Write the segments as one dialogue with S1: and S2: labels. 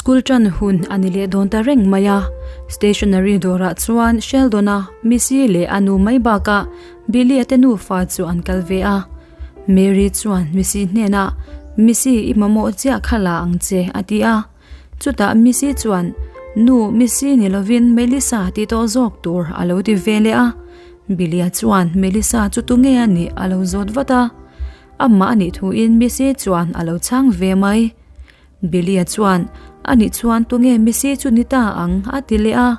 S1: School ṭan hun a ni leh dawn ta reng mai a, stationery dawrah chuan Sheldon-a, Missy leh a nu mai bakah Billy-a te nufa chu an kal ve a. Mary chuan Missy hnenah, Missy, i mamawh chiah kha la ang che, a ti a. Chutah Missy chuan, Nu, Missy ni lovin Melissa tih tawh zawk tur a lo ti ve leh a. Billy-a chuan Melissa chu tunge a nih a lo zawt vat a. Amah a nih thuin Missy chuan a lo chhang ve mai. Billy-a chuan, Anih chuan tunge Missy chu ni ta ang? a ti leh a.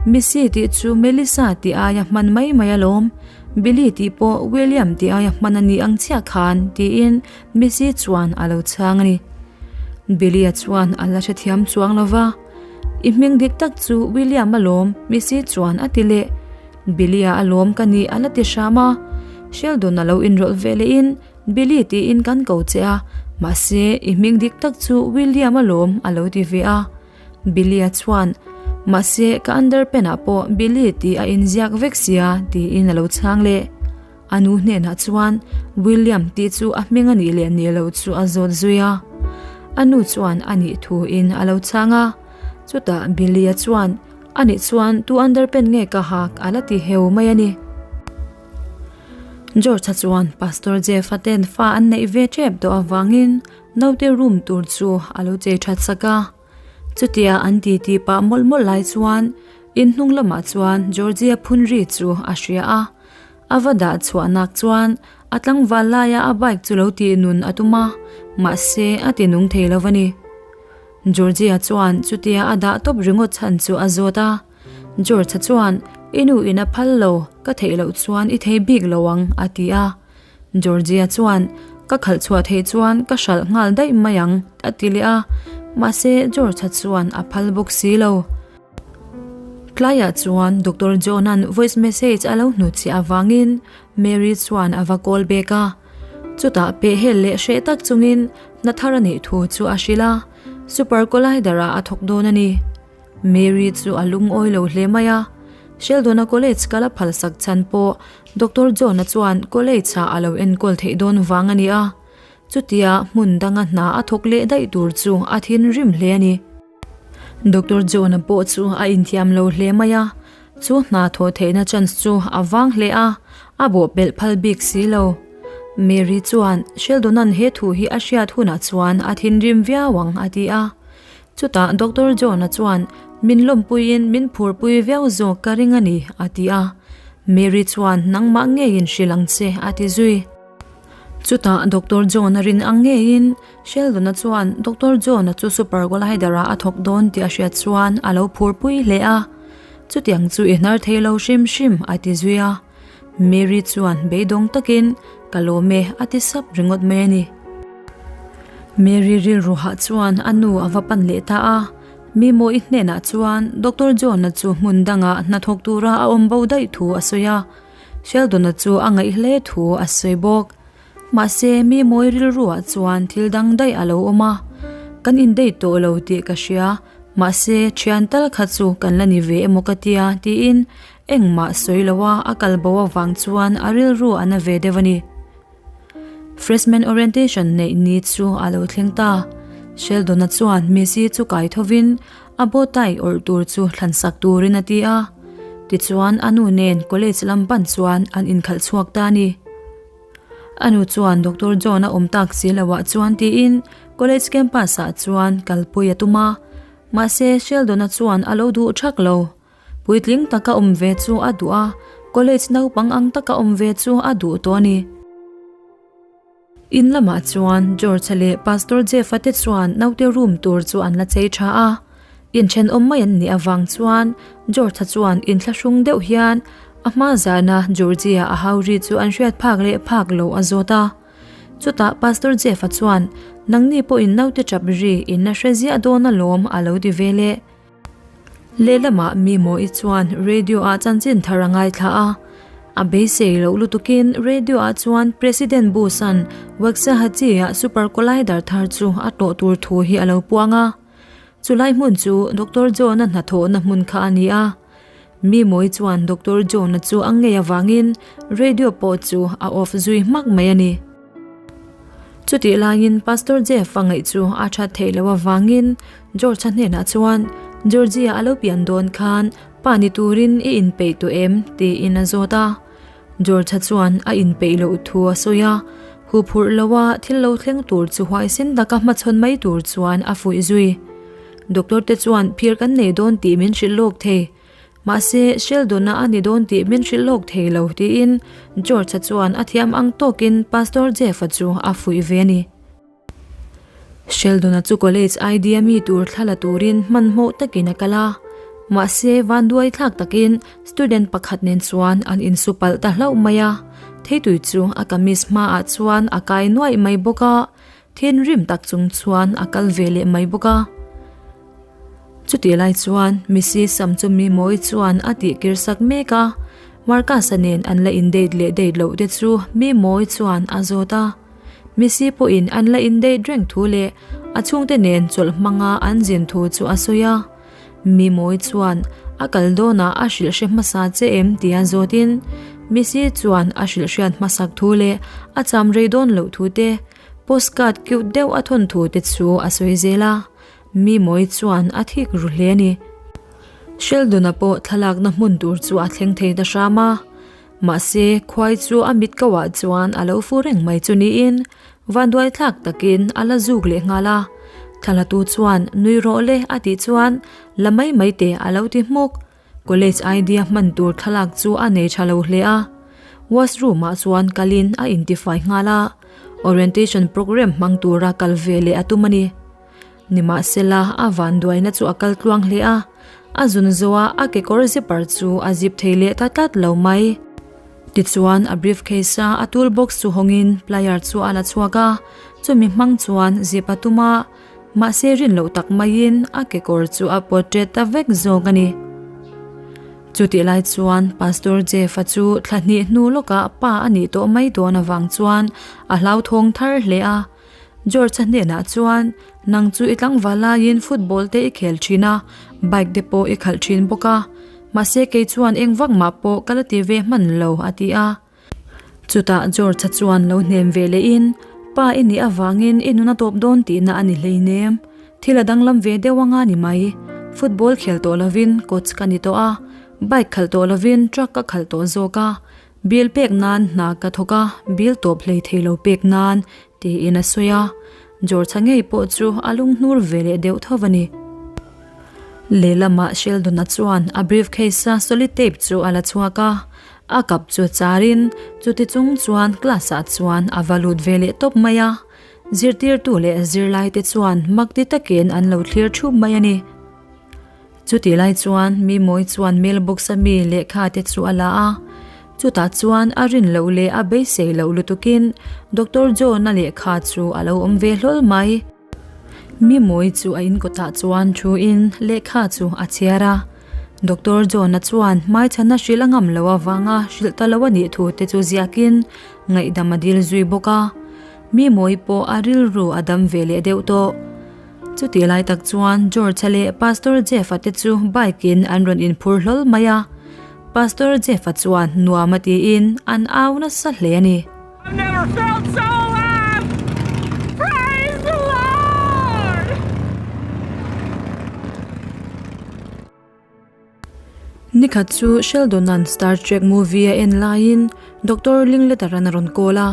S1: Missy tih chu Melissa tih aia hman mai mai alawm. Billy tih pawh William tih aia hman a ni ang chiah khan, tiin Missy chuan a lo chhang a ni. Billy-a chuan a la hrethiam chuang lo va. I hming dik tak chu William alawm, Missy chuan a ti leh. Billy-a alawm ka nih a la ti hram a. Sheldon a lo inrawlh ve lehin, Billy tiin kan ko che a, mahse i hming dik tak chu William alawm a lo ti ve a. Billy-a chuan, Mahse ka underpant ah pawh Billy tih a inziak vek sia tiin a lo chhang leh. A nu hnenah chuan William tih chu a hming a nih leh nih loh chu a zawt zui a. A nu chuan a nih thuin a lo chhang a. Chutah Billy-a chuan, A nih chuan tu underpant nge ka hak a la ti heu mai a ni. George-a chuan Pastor Jeff-a ten fa an neih ve tep tawh avangin naute room tur chu a lo chei that sak a. Chutia an ti ti pah mawlh mawlh lai chuan in hnung lamah chuan Georgie-a phun ri chu a hria a. A va dah chhuah nak chuan a tlangval laia a bike chu lo tih nun a tum a, mahse a ti nung thei lo a ni. Georgie-a chuan chutia a dah tawp ringawt chhan chu a zawt a. George-a chuan, I nu in a phal lo, ka theih loh chuan i thei bik lo ang, a ti a. Georgia chuan, Ka khalh chhuah theih chuan ka hralh nghal daih mai ang, a ti leh a. Mahse, George-a chuan a phal bawk si lo. Tlaiah chuan Doctor John-a'n voice message a lo hnutchhiah avangin Mary chuan a va call back a. Chutah pehhel leh hreh tak chungin hna thar a neih thu chu a hrilh a, Super Collider-ah a thawk dawn a ni. Mary chu a lungawi lo hle mai a, Sheldon-a college kal a phalsak chhan pawh Doctor John-a chuan college-ah a lo enkawl theih dawn vang a ni a, chutia hmun danga hna a thawk leh daih tur chu a thinrim hle a ni. Doctor John-a pawh chu a inthiam lo hle mai a, chu hna thawh theihna chance chu a vang hle a, a bawhpelh phal bik si lo. Mary chuan Sheldon-a'n he thu hi a hriat hunah chuan a thinrim viau ang a ti a. Chutah Doctor John-a chuan, Min lawmpuiin min phurpui viau zawk ka ring a ni, a ti a. Mary chuan, Nangmah ngeiin hrilh ang che, a ti zui. Chutah Doctor John-a rin ang ngeiin Sheldon-a chuan Doctor John-a chu Super Collider-ah a thawk dawn tih a hriat chuan a lo phurpui hle a. Chutiang chu i hnar thei lo hrim hrim, a ti zui a. Mary chuan beidawng takin, Ka lawm e, a ti sap ringawt mai a ni. Mary rilru hah chuan a nu a va pan leh ta a, Mi mawi hnenah chuan Doctor John-a chu hmun dangah hnathawk tura a awm bo daih thu a sawi a, Sheldon-a chu a ngaih hle thu a sawi bawk. Mahse, mi mawi rilruah chuan thil dang daih a lo awm a, Kan indei tawh lo tih ka hria, mahse, thian tal kha chu kan la ni ve emaw ka tia, tiin engmah sawi loa a kal bo avang chuan a rilru a na ve deuh a ni. Freshman orientation neih ni chu a lo thleng ta. Sheldon-a chuan Missy chu kai thovin a bow tie awrh tur chu thlansak turin a ti a. Tichuan a nu nen college lam pan chuan an inkhalh chhuak ta a ni. A nu chuan Doctor John a awm tak si loah chuan tiin college campus ah chuan kalpui a tum a. Mahse Sheldon-a chuan a lo duh thak lo. Puitling taka awm ve chu a duh a, college naupang ang taka awm ve chu a duh tawh a ni. In lamah chuan George-a leh Pastor Jeff-a te chuan naute room tur chu an la chei tha a. Inthenawm mai an nih avang chuan George-a chuan inthlahrung deuh hian a hma zana Georgie-a a hau ri chu an hriat phak leh phak lo a zawt a. Chutah Pastor Jeff-a chuan, Nangni pawhin naute tap ri in la hre ziah dawn alawm a lo ti ve leh. Lehlamah mi mawi chuan radio ah chanchin thar a ngaithla a, a beisei loh lutukin radio ah chuan President Bush-a'n Waxahachie-ah Super Collider thar chu a tlawh tur thu hi a lo puang a. Chulai hmun chu Doctor John-a hnathawhna hmun kha a ni a. Mi mawi chuan Doctor John-a chu a ngei avangin radio pawh chu a off zui hmak mai a ni. Chutih laiin Pastor Jeff-a ngaih chu a that theih loh avangin. George-a hnenah chuan, Georgie-a a lo pian dawn khan pa ni turin i inpeih tawh em? tiin a zawt a. George-a chuan a inpeih loh thu a sawi a, huphurh loa thil lo thleng tur chu huaisen taka hmachhawn mai tur chuan a fuih zui. Doctor te chuan phir kan nei dawn tih min hrilh lawk thei. Mahse, Sheldon-a a ni dawn tih min hrilh lawk thei lo tiin George-a chuan a thiam ang tawkin Pastor Jeff-a chu a fuih ve a ni. Sheldon-a chu college ID a mi tur thla la turin hmanhmawh takin a kal a, mahse vanduai thlak takin student pakhat nen chuan an insu palh ta hlauh mai a, theitui chu a kamis hmaah chuan a kai nuaih mai bawk a, thinrim tak chung chuan a kal ve leh mai bawk a. Chutih lai chuan Missy Sam chu mi mawi chuan a tih kir sak mek a, Marcus-a nen an la in date leh date loh te chu mi mawi chuan a zawt a. Missy pawhin an la in date reng thu leh a chhungte nen chawlh hmanga an zin thu chu a sawi a. Mi mawi chuan a kal dawnah a hrilh hre hmasa che em tia zawtin Missy chuan a hrilh hriat hmasak thu leh a cham rei dawn loh thu te, postcard cute deuh a thawn thu te chu a sawi zel a. Mi mawi chuan a thik ru hle a ni. Sheldon-a pawh thlalakna hmun tur chu a thleng thei ta hram a. Mahse, khuai chu a mit ko ah chuan a lo fu reng mai chu niin vanduai thlak takin a la zuk leh nghal a. Thlalatu chuan nui rawh le a tih chuan la mai mai teh a lo ti hmuk. College ID a hman tur thlalak chu a nei tha lo hle a. Washroom ah chuan kalin a intifai nghal a. Orientation programme hmang tura kal ve leh a tum a ni. Nimahsela, a vanduaina chu a kal tluang hle a, a zun zawha a kekawr zipper chu a zip thei leh ta tlat lo mai. Tichuan, a briefcase a a tool box chu hawngin plier chu a la chhuak a, chumi hmang chuan zip a tum a, mahse rin loh tak maiin a kekawr chu a pawt ṭet ta vek zawk a ni. Chutih lai chuan Pastor Jeff-a chu thla hnih hnu lawkah pa a nih tawh mai dawn avang chuan a hlauthawng thar hle a. George-a hnenah chuan, Nang chu i tlangval laiin football te i khel thin a, bike te pawh i khalh thin bawk a. Mahse kei chuan eng vak mah pawh ka la ti ve hman lo, a ti a. Chutah George-a chuan lo hnem ve lehin, Pa i nih avangin i nun a tawp dawn tihna a ni hleinem. Thil a danglam ve deuh anga ni mai. Football khel tawh lovin coach ka ni tawh a, bike khalh tawh lovin truck ka khalh tawh zawk a. Bill pek nan hna ka thawk a, bill tawp hlei thei lo pek nan, tiin a sawi a. George-a ngei pawh chu a lunghnur ve leh deuh tho a ni. Lehlamah Sheldon-a chuan a briefcase-a solid tape chu a la chhuak a, a kap chu charin chuti chung chuan class-ah chuan a va lut ve leh tawp mai a. Zirtirtu leh zirlaite chuan mak ti takin an lo thlir thup mai a ni. Chutih lai chuan mi mawi chuan mailbox a mi lehkha te chu a la a, chutah chuan a rin loh leh a beisei loh lutukin Doctor John-a lehkha chu a lo awm ve hlawl mai. Mi mawi chu a inkawtah chuan thuin lehkha chu a chhiar a, Doctor John-a chuan hmaichhana hrilh a ngam loh avanga hrilh ta lo a nih thu te chu ziakin ngaihdam a dil zui bawk a, mi mawi pawh a rilru a dam ve leh deuh tawh. Chutih lai tak chuan George-a leh Pastor Jeff-a te chu bike-in an rawn inphur hlawl mai a. Pastor Jeff-a chuan nuam a tiin an au nasa hle a ni.
S2: I've never felt so alive! Praise the Lord!
S1: Nikhat chu Sheldon-a'n Star Trek movie a en laiin Doctor Linklater-a'n a rawn call a,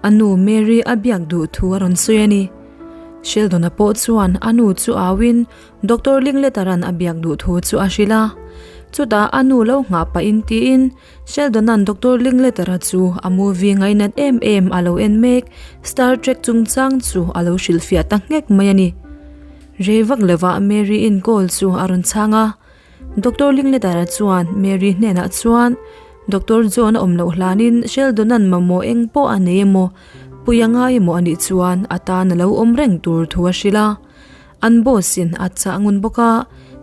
S1: a nu Mary a biak duh thu a rawn sawi a ni. Sheldon-a pawh chuan a nu chu auin Doctor Linklater-a'n a biak duh thu chu a hrilh a. Chutah a nu lo nghah pahin tiin Sheldon-a'n Doctor Linklater-a chu a movie ngainat em em a lo en mek Star Trek chungchang chu a lo hrilhfiah ta nghek mai a ni. Rei vak lovah Mary-in call chu a rawn chhang a. Doctor Linklater-a chuan Mary hnenah chuan, Doctor John a awm loh hlanin Sheldon-a'n mamawh eng pawh a nei emaw, pui a ngai emaw a nih chuan a tan a lo awm reng tur thu a hrilh a. An boss-in a chah ngun bawk a,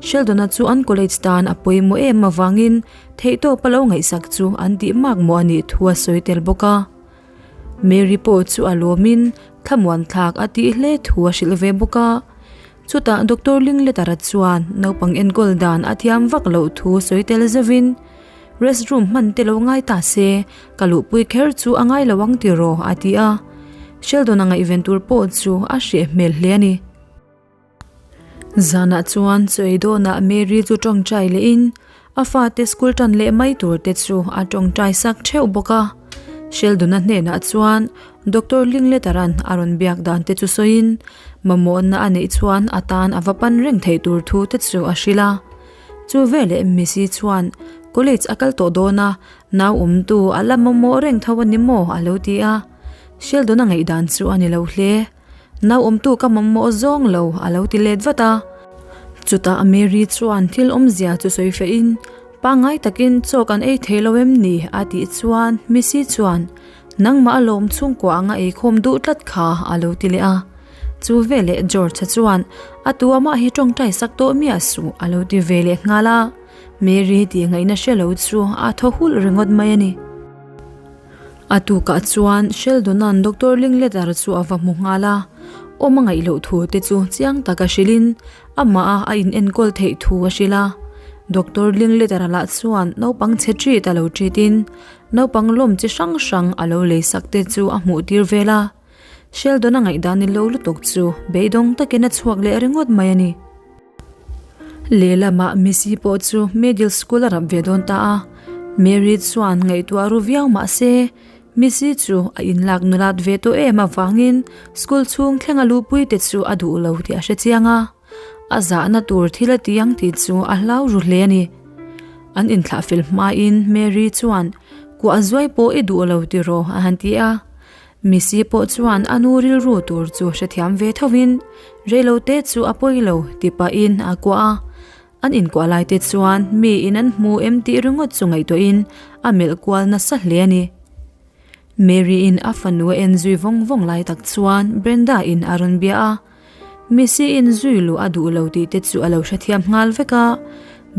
S1: Sheldon-a chu an college tan a pawimawh em avangin theihtawp a lo ngaihsak chu an tih mak mawh a nih thu a sawi tel bawk a. Mary pawh chu a lawmin thlamuan thlak a tih hle thu a hrilh ve bawk a. Chutah Doctor Lingletara chuan naupang enkawl dan a thiam vak loh thu sawi tel zeuhin, Restroom hman te lo ngai ta se, ka luhpui kher chu a ngai lo ang tiraw a ti a. Sheldon-a ngaihven tur pawh chu a hreh hmel hle a ni. Zanah chuan chaw ei dawnah Mary chu tawngtai lehin a fate school tan leh mai tur te chu a tawngtai sak theuh bawk a. Sheldon-a hnenah chuan Doctor Linklater-a'n a rawn biak dan te chu sawiin mamawhna a neih chuan a tan a va pan reng theih tur thu te chu a hrilh a. Chu veleh Missy chuan college a kal tawh dawn a, nau awmtu a la mamawh reng tho a ni maw a lo ti a. Sheldon-a ngaihdan chu a ni lo hle. Nau awmtu ka mamawh zawng lo a lo ti let vat a. Chutah Mary chuan thil awmzia chu sawi fehin, Pangngai takin chaw kan ei thei lo em ni? a tih chuan Missy chuan, Nangmah a lawm chhungkua anga eikhawm duh tlat kha a lo ti leh a. Chu veleh George-a chuan, A tu amah hi tawngtai sak tawh miah suh a lo ti ve leh nghal a. Mary tih ngaihna hre lo chu a thaw hulh ringawt mai a ni. A tukah chuan Sheldon-a'n Doctor Linklater chu a va hmu nghal a, awm a ngaih loh thu te chu chiang taka hrilhin amah a a inenkawl theih thu a hrilh a. Doctor Linklater-a lah chuan naupang chhe treat a lo treat-in naupang lawm chi hrang hrang a lo lei sak te chu a hmuh tir vel a. Sheldon-a ngaihdan ni lo lutuk chu beidawng takin a chhuak leh ringawt mai a ni. Lehlamah Missy pawh chu middle school a rap ve dawn ta a, Mary chuan ngaihtuah ru viau mah se, Missy chu a inlak nulat ve tawh em avangin school chhung thlenga luhpui te chu a duh lo tih a hre chiang a, a zahna tur thil a ti ang tih chu a hlau ru hle a ni. An inthlah fel hmain Mary chuan, Kuah zuai pawh i duh lo tiraw? a han ti a. Missy pawh chuan a nu rilru tur chu hrethiam ve thovin, Reilote chu a pawi lo ti pahin a kuah a. An inkuah lai te chuan mi in an hmu em tih ringawt chu ngaihtuahin a melh kual nasa hle a ni. Mary-in a fanu a en zui vawng vawng lai tak chuan Brenda-in a rawn bia a. Missy-in zui luh a duh lo tih te chu a lo hrethiam nghal vek a.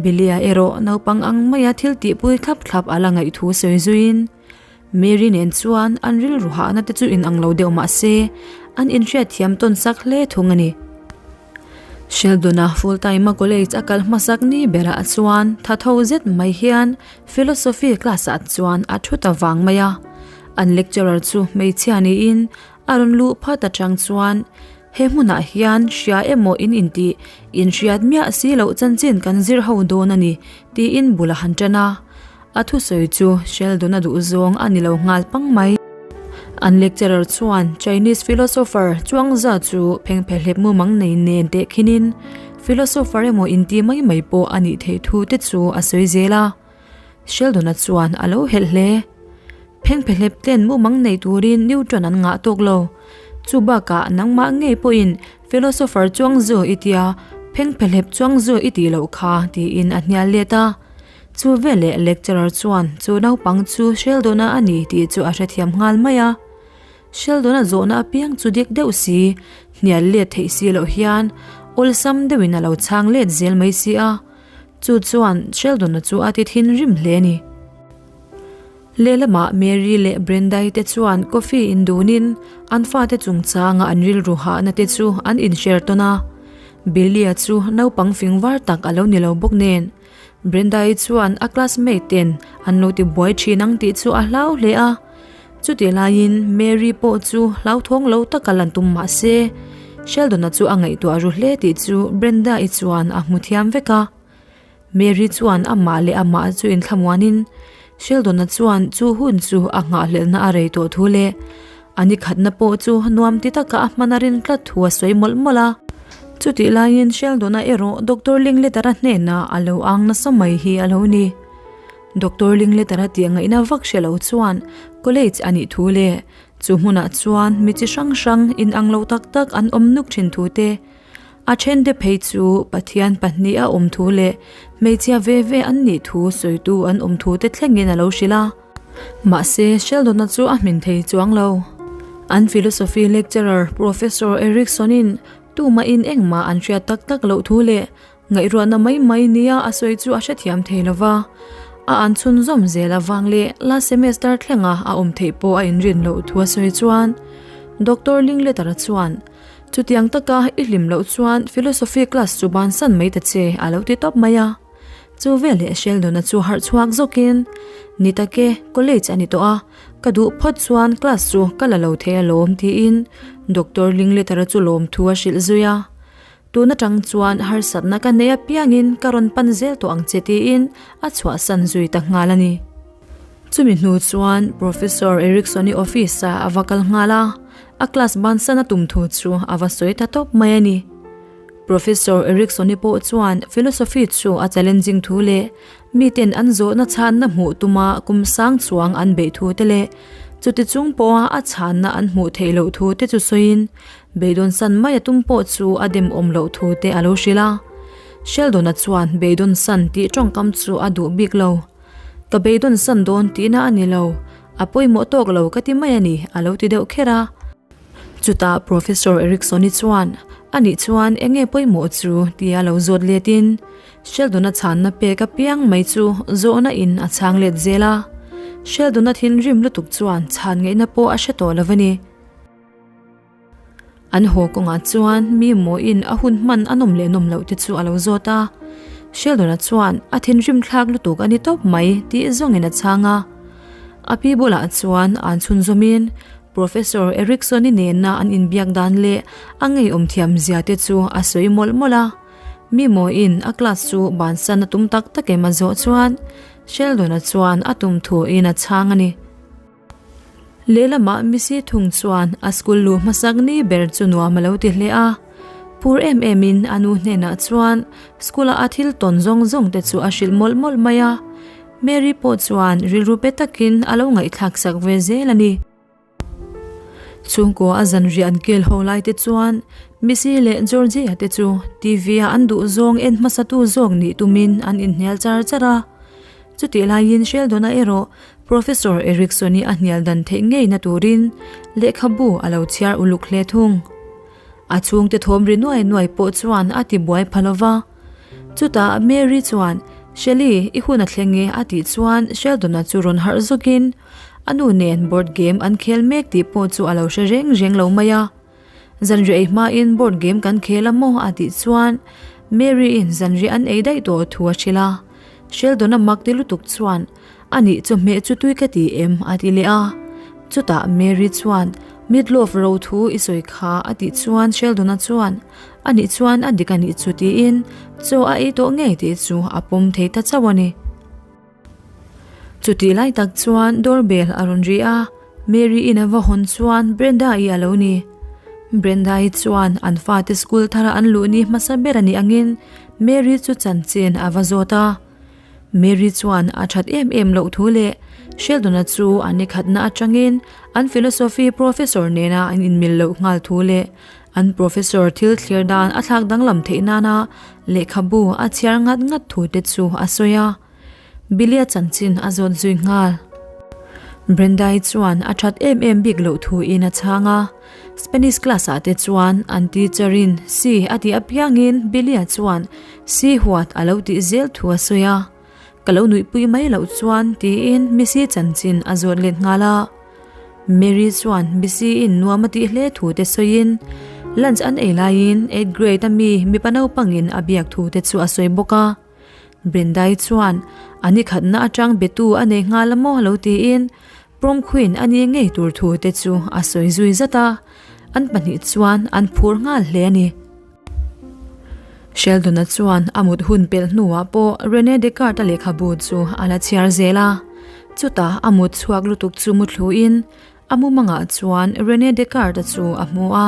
S1: Billy-a erawh naupang ang maia thil tihpui thlap thlap a la ngaihthu sawi zuiin, Mary nen chuan an rilru hahna te chu inang lo deuh mah se, an inhriatthiam tawn sak hle thung a ni. Sheldon-a full time-a college a kal hmasak ni berah chuan tha tho zet mai hian philosophy class-ah chuan a thu ta vang mai a. An lecturer chu hmeichhia niin a rawn luh phat atang chuan he hmunah hian hria emaw in intih inhriat miah si loh chanchin kan zir ho dawn a ni tiin bul a han tan a. A thusawi chu Sheldon a duh zawng a ni lo nghal pang mai. An lecturer chuan Chinese philosopher Chuangza chu phengphehlep mumang nei nen teh khinin philosopher emaw inti mai mai pawh a nih theih thu te chu a sawi zel a. Sheldon-a chuan a lo helh hle. Phengphehlep ten mumang nei turin Newton an ngah tawk lo. Chu bakah nangmah ngei pawhin philosopher Chuangzu i tia phengphehlep Chuangzu i tih loh kha tiin a hnial let a. Chu veleh lecturer chuan chu naupang chu Sheldon-a a ni tih chu a hrethiam nghal mai a. Sheldon-a zawhna apiang chu dik deuh si, hnial let theih si loh hian awlsam deuhin a lo chhang let zel mai si a. Chu chuan Sheldon-a chu a ti thinrim hle a ni. Lehlamah Mary leh Brenda-i te chuan coffee in dunin an fate chungchanga an rilru hahna te chu an inshare tawn a. Billy-a chu naupang fing var tak a lo ni lo bawk nen. Brenda-i chuan a classmate ten an lo ti buai thin ang tih chu a hlau hle a. Chutih laiin Mary pawh chu hlauthawng lo taka lan tum mah se, Sheldon-a chu a ngaihtuah ru hle tih chu Brenda-i chuan a hmu thiam vek a. Mary chuan amah leh amah chu inthlamuanin Sheldon-a chuan chu hun chu a nghahhlelhna a rei tawh thu leh A ni khatna pawh chu nuam ti taka a hman a rin tlat thu a sawi mawlh mawlh a. Chutih laiin Sheldon-a erawh Doctor Linklater-a hnenah a lo ang nasa mai hi a lo ni. Doctor Linklater-a tih ngaihna vak hre lo chuan college a nih thu leh chu hmunah chuan mi chi hrang hrang inang lo tak tak an awm nuk thin thu te, a thente phei chu Pathian pahniha awm thu leh hmeichhia ve ve an nih thu sawitu an awm thu te thlengin a lo hrilh a. Mahse, Sheldon-a chu a hmin thei chuang lo. An philosophy lecturer Professor Erikson-in tumahin engmah an hriat tak tak loh thu leh ngaihruahna mai mai nia a sawi chu a hrethiam thei lo va. A an chhunzawm zel avang leh last semester thlenga a awm theih pawh a inrin loh thu a sawi chuan Doctor Linklater-a chuan, Chutiang taka i hlim loh chuan philosophy class chu bansan mai ta che a lo ti tawp mai a. Chu veleh Sheldon-a chu harh chhuak zawkin, Ni tak e, college a ni tawh a, ka duh phawt chuan class chu ka la lo thei alawm tiin Doctor Linklater-a chu lawmthu a hrilh zui a. Tun atang chuan harsatna ka nei apiangin ka rawn pan zel tawh ang che tiin a chhuahsan zui ta nghal a ni. Chumi hnu chuan Professor Erikson-i office-ah a va kal nghal a, a class bansan a tum thu chu a va sawi ta tawp mai a ni. Professor Erikson-i pawh chuan philosophy chu a challenging thu leh miten an zawhna chhanna hmuh tuma kum sang chuang an beih thu te leh chuti chung pawha a chhanna an hmuh theih loh thu te chu sawiin beidawn san mai a tum pawh chu a demawm loh thu te a lo hrilh a. Sheldon-a chuan beidawn san tih tawngkam chu a duh bik lo. Ka beidawn san dawn tihna a ni lo, a pawimawh tawk lo ka ti mai a ni a lo ti deuh kher a. Chutah Professor Erikson-i chuan, A nih chuan eng nge pawimawh chu? tia lo zawt letin Sheldon-a chhanna pek apiang mai chu zawhna in a chhang let zel a. Sheldon-a thinrim lutuk chuan chhan ngaihna pawh a hre tawh lo a ni. An haw kawngah chuan mi mawiin a hun hman a nawm leh nawm loh te chu a lo zawt a. Sheldon-a chuan a thinrim thlak lutuk a ni tawp mai tih zawngin a chhang a. A pi bulah chuan an chhunzawmin Professor Erikson-i nena an inbiak dan leh a ngeiawm thiam zia te chu a sawi mawlh mawlh a. Mi mawiin a class chu bansan a tum tak tak em a zawh chuan Sheldon-a chuan a tum thuin a chhang a ni. Lehlamah Missy thung chuan a school luh hmasak ni ber chu nuam a lo ti hle a. Phur em emin a nu hnenah chuan school-a a thil tawn zawng zawng te chu a hrilh mawlh mawlh mai a. Mary pawh chuan rilru pe takin a lo ngaihthlak sak ve zel a ni. Chhungkaw a zanriah an kel ho lai te chuan Missy leh Georgie-a te chu TV-a an duh zawng en hmasatu zawk nih tumin an inhnial char char a. Chutih laiin Sheldon-a erawh Professor Erikson-i a hnial dan theih ngeina turin lehkhabu a lo chhiar uluk hle thung. A chhungte thawm ri nuai nuai pawh chuan a ti buai pha lo va. Chutah Mary chuan, Shelly, i hun a thleng e a tih chuan Sheldon-a chu rawn harh zawkin a nu nen board game an khel mek tih pawh chu a lo hre reng reng lo mai a. Zanriah ei hmain board game kan khel a maw a tih chuan Mary-in zanriah an ei daih tawh thu a hrilh a. Sheldon-a mak ti lutuk chuan, A nih chu hmeh chu tui ka ti em? a ti leh a. Chutah Mary chuan, Meatloaf ro thu i sawi kha a tih chuan Sheldon-a chuan, A nih chuan a dik a nih chu tiin chaw a ei tawh ngei tih chu a pawm thei ta chauh a ni. Chutih lai tak chuan doorbell a rawn ri a, Mary-in a va hawn chuan Brenda-i a lo ni. Brenda-i chuan an fate school thara an luh ni hmasa ber a nih angin Mary chu chanchin a va zawt a. Mary chuan a that em em loh thu leh Sheldon-a chu an nikhatna atangin an philosophy professor nena an inmil loh nghal thu leh an professor thil thlir dan a thlak danglam theih nana lehkhabu a chhiar ngat ngat thu te chu a sawi a. Billy-a chanchin a zawt zui nghal. Brenda-i chuan a that em em bik loh thuin a chhang a. Spanish class-ah te chuan an teacher-in si a tih apiangin Billy-a chuan si huat a lo tih zel thu a sawi a. Ka lo nuihpui mai loh chuan tiin Missy chanchin a zawt let nghal a. Mary chuan Missy-in nuam a tih hle thu te sawiin lunch an ei laiin eighth grade a mi mipa naupangin a biak thu te chu a sawi bawk a. Brendai chuan a ni khatna atang betu a nei nghal a maw lo tiin prom queen a ni ngei tur thu te chu a sawi zui zat a, an pahnih chuan an phur nghal hle a ni. Sheldon-a chuan a mut hun pelh hnuah pawh Rene Descartes-a lehkhabu chu a la chhiar zel a, chutah a mut chhuak lutuk chu muthluin A mumangah chuan Rene Descartes-a chu a hmu a,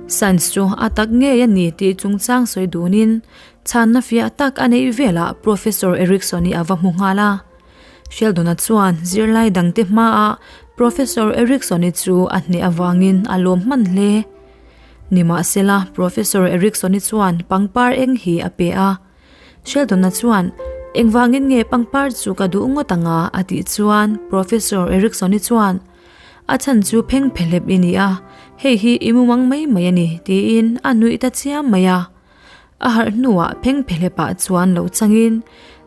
S1: Science chu a tak ngei a ni tih chungchang sawi dunin chhanna fiah tak a neih velah Professor Erikson-i a va hmu nghal a. Sheldon-a chuan zirlai dangte hmaah Professor Erikson-i chu a hneh avangin a lawm hman hle. Nimahsela, Professor Erikson-i chuan pangpar eng hi a pe a. Sheldon-a chuan, Engvangin nge pangpar chu ka duh ngawt ang a? a tih chuan Professor Erikson-i chuan, A chhan chu pheng phehlep i ni a, hei hi i mumang mai mai a ni, tiin a nuih ta chiam mai a. A harh hnuah pheng phehlepah chuan lo changin,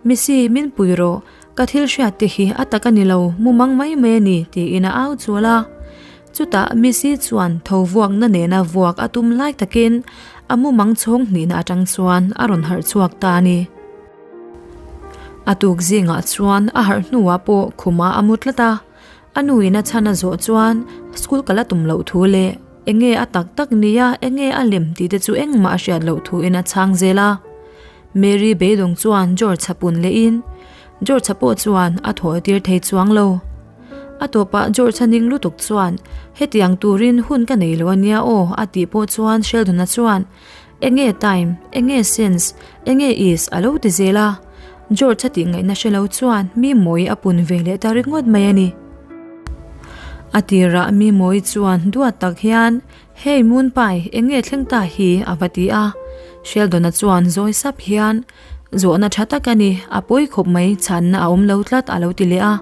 S1: Missy, min pui rawh, ka thil hriat te hi a tak a ni lo, mumang mai mai a ni, tiin a au chual a. Chutah Missy chuan tho vuakna nena vuak a tum lai takin a mumang chhawng hnihna atang chuan a rawn harh chhuak ta a ni. A tuk zingah chuan a harh hnuah pawh khumah a mu tlat a, a nuin a chhan a zawh chuan school kal a tum loh thu leh. Enge a tak tak nia, enge a lem tih te chu engmah a hriat loh thuin a chhang zel a. Mary beidawng chuan George a pun lehin George a pawh chuan a thawh tir thei chuang lo. A tawpah George a ning lutuk chuan hetiang turin hun ka nei lo ania aw a tih pawh chuan Sheldon-a chuan Enge time, enge sense, enge is a lo ti zel a. George a tih ngaihna hre lo chuan mi mawi a pun ve leh ta ringawt mai a ni. A tirah mi mawi chuan duat tak hian Hey Moon Pie, enge thleng ta hi a va ti a. Sheldon-a chuan zawi sap hian Zawhna tha tak a ni, a pawi khawp mai chhanna a awm lo tlat a lo ti leh a.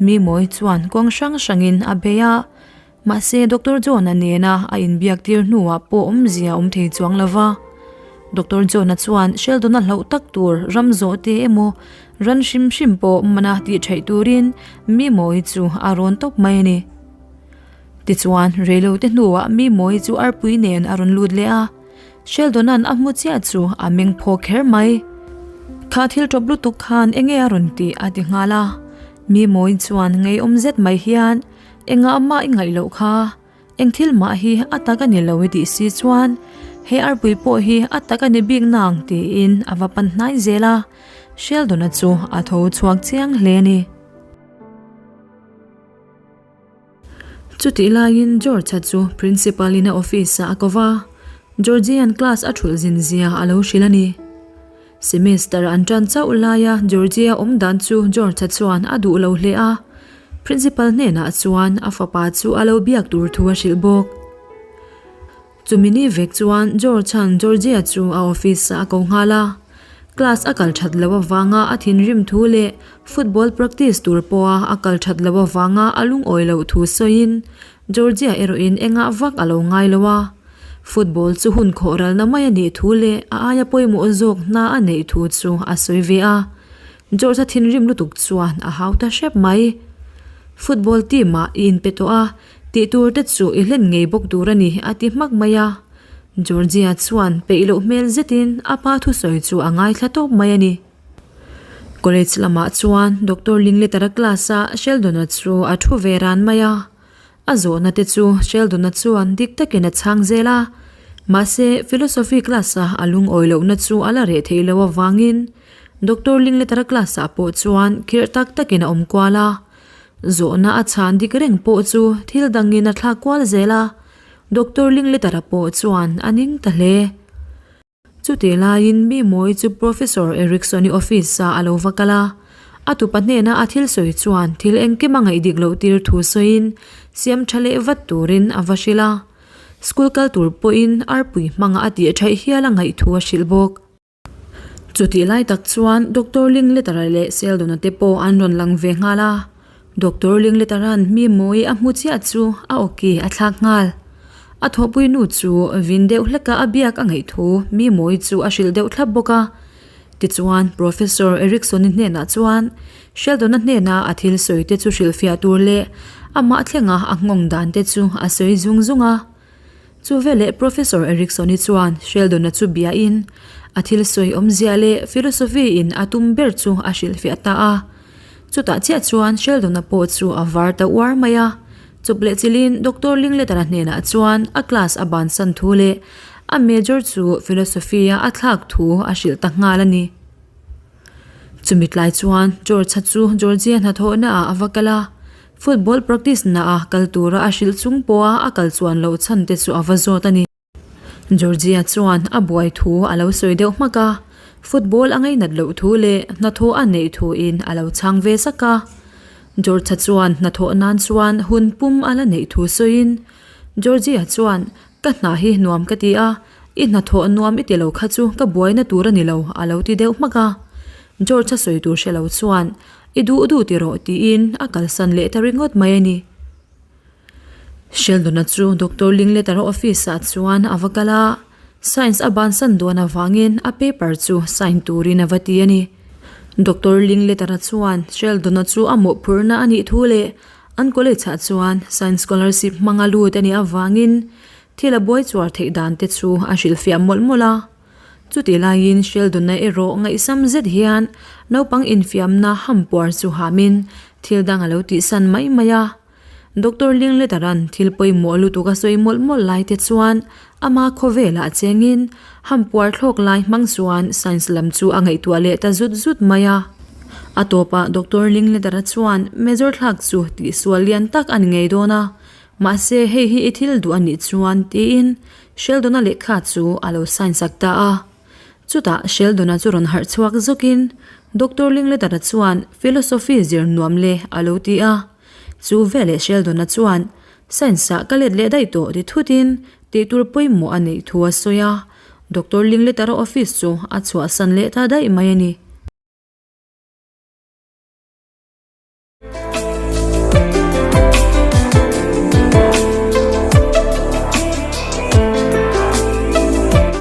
S1: Mi mawi chuan kawng hrang hrangin a bei a. Mahse, Doctor John-a nena a inbiak tir hnuah pawh awmzia a awm thei chuang lo va. Doctor John-a chuan Sheldon-a hlauh tak tur ram zawh te emaw ran hrim hrim pawh mana tih theih turin mi mawi chu a rawn tawp mai a ni. Tichuan, reilote hnuah mi mawi chu arpui nen a rawn lut leh a. Sheldon-a'n a hmu chiah chu a meng phawk kher mai. Kha thil ṭawp lutuk khan enge a rawn tih a ti nghal a. Mi mawi chuan ngeiawm zet mai hian Engah mah i ngaih loh kha, eng thil mah hi a tak a ni lo i tih si chuan he arpui pawh hi a tak a ni bik nang tiin a va pan hnai zel a, Sheldon-a chu a tho chhuak chiang hle a ni. Chutih laiin George-a chu Principal-in a office-ah a ko va, Georgie-a'n class a thulh zin zia a lo hrilh a ni. Semester an tan chauh laia Georgia awm dan chu George-a chuan a duh lo hle a, Principal hnenah chuan a fapa chu a lo biak tur thu a hrilh bawk. Chumi ni vek chuan George-a'n Georgia chu a office-ah a ko nghal a, class a kal that loh avanga a thinrim thu leh football practice tur pawha a kal that loh avanga a lungawi loh thu sawiin Georgia erawhin engah vak a lo ngai lo a. Football chu hun khawh ralna mai a nih thu leh a aia pawimawh zawk hna a neih thu chu a sawi ve a. George-a thinrim lutuk chuan a hau ta hrep mai. Football team ah i inpe tawh a, tih tur te chu i hlen ngei bawk tur a ni a ti hmak mai a. Georgia chuan peih loh hmel zetin a pa thusawi chu a ngaithla tawp mai a ni. College lamah chuan Doctor Lingletara class-ah Sheldon-a chu a thu ve ran mai a. A zawhna te chu Sheldon-a chuan dik takin a chhang zel a, mahse Philosophy class-a a lungawi lohna chu a la reh theih loh avangin Doctor Lingletara class-ah pawh chuan khirh tak takin a awm kual a. Zawhna a chhan dik reng pawh chu thil dangin a thlak kual zel a, Doctor Lingletara pawh chuan a ning ta hle. Chutih laiin mi mawi chu Professor Erikson-i office-ah a lo va kal a, a tupa hnena a thil sawi chuan thil engkim a ngaih dik loh tir thu sawiin siam tha leh vat turin a va hrilh a. School kal tur pawhin arpui hmanga a tih thaih hial a ngaih thu a hrilh bawk. Chutih lai tak chuan Doctor Lingletara leh Seldon-a te pawh an rawn lang ve nghal a. Doctor Lingletara'n mi mawi a hmu chiah chu a awki a thlak nghal. A thawhpui nu chu vin deuh hleka a biak a ngaih thu mi mawi chu a hrilh deuh thlap bawk a. Tichuan, Professor Erikson-i hnenah chuan Sheldon-a hnena a thil sawi te chu hrilhfiah tur leh amah thlenga a nghawng dan te chu a sawi zung zung a. Chu veleh Professor Erikson-i chuan Sheldon-a chu biain a thil sawi awmzia leh philosophy-in a tum ber chu a hrilhfiah ta a. Chutah chiah chuan Sheldon-a pawh chu a var ta uar mai a. Chawp leh chilhin Doctor Lingletara hnenah chuan a class a bansan thu leh a major chu philosophy-a a thlak thu a hrilh ta nghal a ni. Chumi tlai chuan George-a chu Georgia hnathawhnaah a va kal a, football practice naah kal tura a hrilh chung pawha a kal chuan loh chhan te chu a va zawt a ni. Georgia chuan a buai thu a lo sawi deuh hmak a, football a ngainat loh thu leh hnathawh a neih thuin a lo chhang ve zak a. George-a chuan hnathawh nan chuan hun pum a la neih thu sawiin, Georgia chuan, Ka hna hi nuam ka ti a, i hnathawh nuam i ti lo kha chu ka buaina tur a ni lo, a lo ti deuh hmak a. George-a sawi tur hre lo chuan, I duh duh ti rawh, tiin a kalsan leh ta ringawt mai a ni. Sheldon-a chu Doctor Lingletara office-ah chuan a va kal a, science a bansan dawn avangin a paper chu sign turin a va ti a ni. Doctor Lingletara chuan Sheldon-a chu a mawhphurhna a nih thu leh an college-ah chuan science scholarship hmanga lut a nih avangin thil a buai chuar theih dan te chu a hrilhfiah mawlh mawlh a. Chutih laiin Sheldon-a erawh ngaihsam zet hian naupang infiamna hampuar chu hamin thil dang a lo tihsan mai mai a. Doctor Linklater-a'n thil pawimawh lutuk a sawi mawlh mawlh lai te chuan ama khawvelah chengin hampuar thlawk lai hmang chuan science lam chu a ngaihtuah leh ta zut zut mai a. A tawpah Doctor Linklater-a chuan major thlak chu tihsual lian tak a ni ngei dawn a, mahse hei hi i thil duh a nih chuan tiin Sheldon-a lehkha chu a lo sign sak ta a. Chutah Sheldon-a chu rawn harh chhuak zawkin Doctor Linklater-a chuan philosophy zir nuam le a lo ti a. Chu veleh Sheldon-a chuan Science-ah ka let leh daih tawh ti thutin tih tur pawimawh a neih thu a sawi a. Doctor Linklater-a office chu a chhuahsan leh ta daih mai a ni.